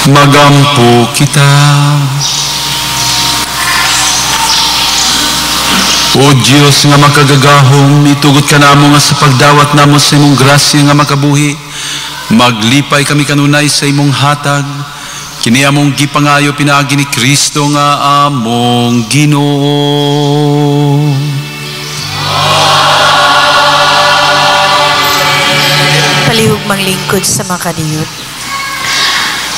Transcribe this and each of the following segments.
Magampo kita. O Diyos nga makagagahom, itugot ka namo nga sa pagdawat namo sa imong grasya nga makabuhi, maglipay kami kanunay sa imong hatag. Kini among gipangayo pinaagi ni Kristo nga among Ginoo. Palihog manglingkod sa makadiyot.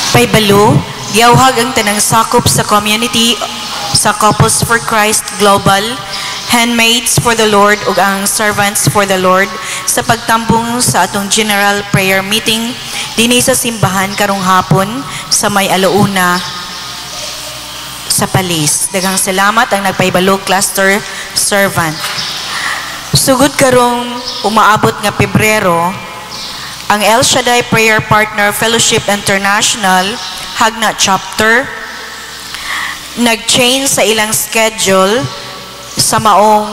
Paybalo, giawhag ang tanang sakop sa community sa Couples for Christ Global, Handmaids for the Lord ug ang Servants for the Lord sa pagtambong sa atong General Prayer Meeting dinhi sa simbahan karong hapon sa may alauna sa Palis. Daghang salamat ang nagpaybalo Cluster Servant. Sugod karong umaabot nga Pebrero, ang El Shaddai Prayer Partner Fellowship International Jagna Chapter nag-change sa ilang schedule sa maong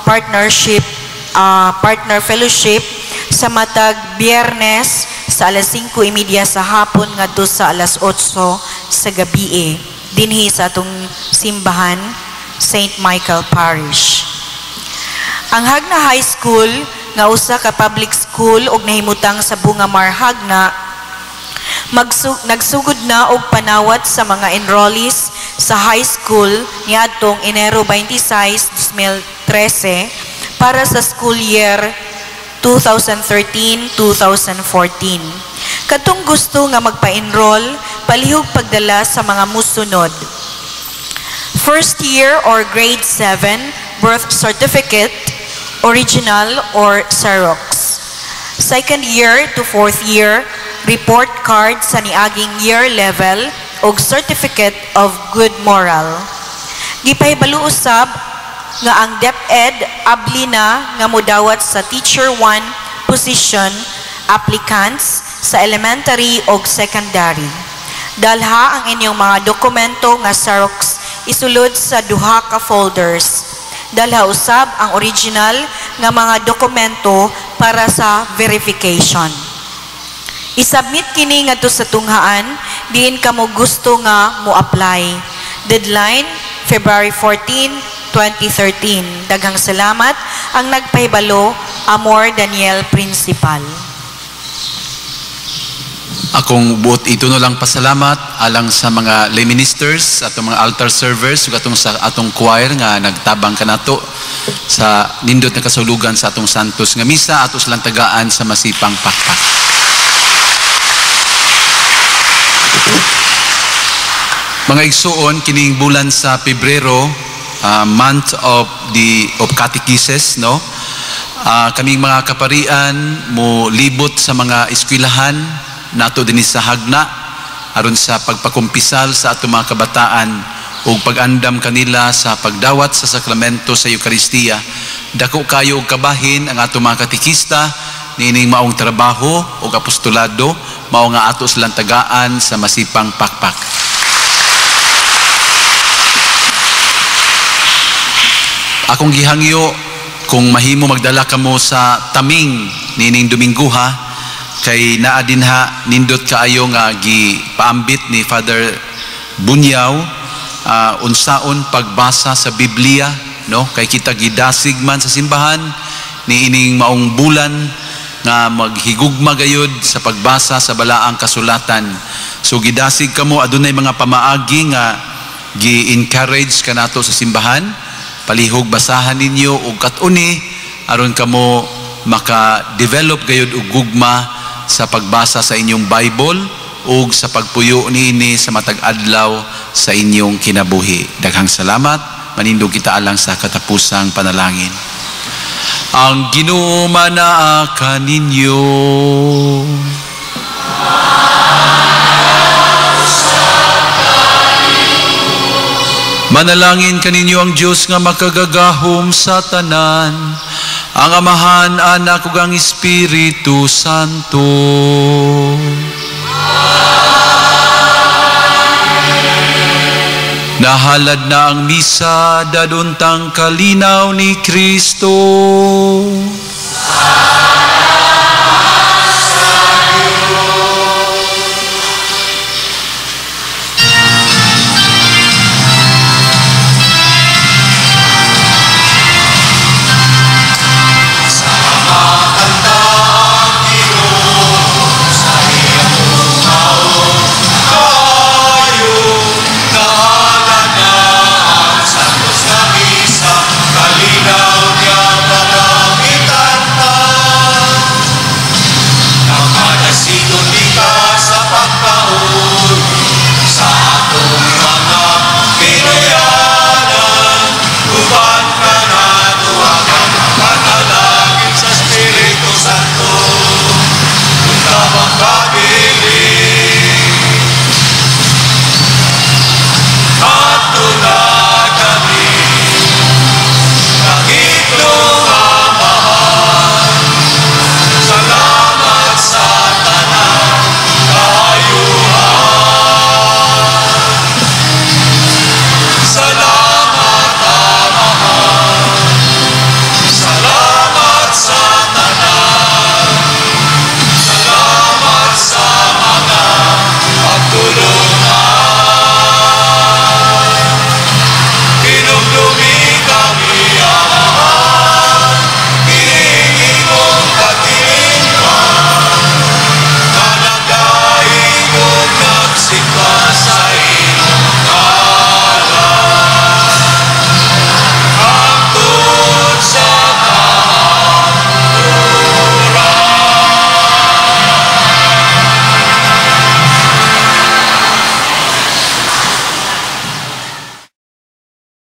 partnership partner fellowship sa matag Biyernes sa alas 5:30 sa hapon ngadto sa alas 8 sa gabi dinhi sa atong simbahan St. Michael Parish. Ang Jagna High School nga usa ka public school og nahimutang sa Bungamar Jagna nagsugod na og panawat sa mga enrollees sa high school niadtong Enero 26, 2013 para sa school year 2013-2014. Katong gusto nga magpa-enroll, palihog pagdala sa mga musunod. First year or grade 7 birth certificate, original or Xerox. Second year to fourth year, report card sa niaging year level og certificate of good moral. Gipahibalo usab nga ang DepEd abli na nga modawat sa Teacher 1 position applicants sa elementary og secondary. Dalha ang inyong mga dokumento nga Xerox isulod sa duha ka folders. Dalha usab ang original nga mga dokumento para sa verification. I-submit kini ngadto sa tunghaan diin kamo gusto nga mo-apply. Deadline February 14, 2013. Daghang salamat ang nagpahibalo, Amor Daniel, Principal. Akong buot ito no lang pasalamat alang sa mga lay ministers, atong mga altar servers, ug atong sa atong choir nga nagtabang kanato sa nindot na kasulugan sa atong santos nga misa, ato silang tagaan sa masipang pakpak. Mga igsuon, kining bulan sa Pebrero, month of the of catechesis, no? Kaming mga kaparian mo libot sa mga eskwelahan nato dinhi sa Jagna aron sa pagpakumpisal sa atong mga kabataan ug pag-andam kanila sa pagdawat sa sakramento sa Eukaristiya. Dako kayo og kabahin ang atong mga katekista niining maong trabaho ug apostolado, mao nga ato silang tagaan sa masipang pakpak. Akong gihangyo kung mahimo magdala kamo sa taming niining Dominguha kay naa dinha nindot kaayo nga gipaambit ni Father Bunyaw unsaon pagbasa sa Biblia, no? Kay kita gidasig man sa simbahan niining maong bulan nga maghigugma gayud sa pagbasa sa balaang kasulatan. So gidasig kamo, adunay mga pamaagi nga gi-encourage kanato sa simbahan. Palihog basahan ninyo og kat-uni aron kamo maka-develop gayud og gugma sa pagbasa sa inyong Bible ug sa pagpuyo niini sa matag adlaw sa inyong kinabuhi. Daghang salamat. Manindog kita alang sa katapusang panalangin. Ang Ginoo manaa kaninyo. Manalangin kaninyo ang Dios nga makagagahom sa tanan, ang Amahan, Anak ug ang Espiritu Santo. Amen. Nahalad na ang misa, daduntang kalinaw ni Kristo.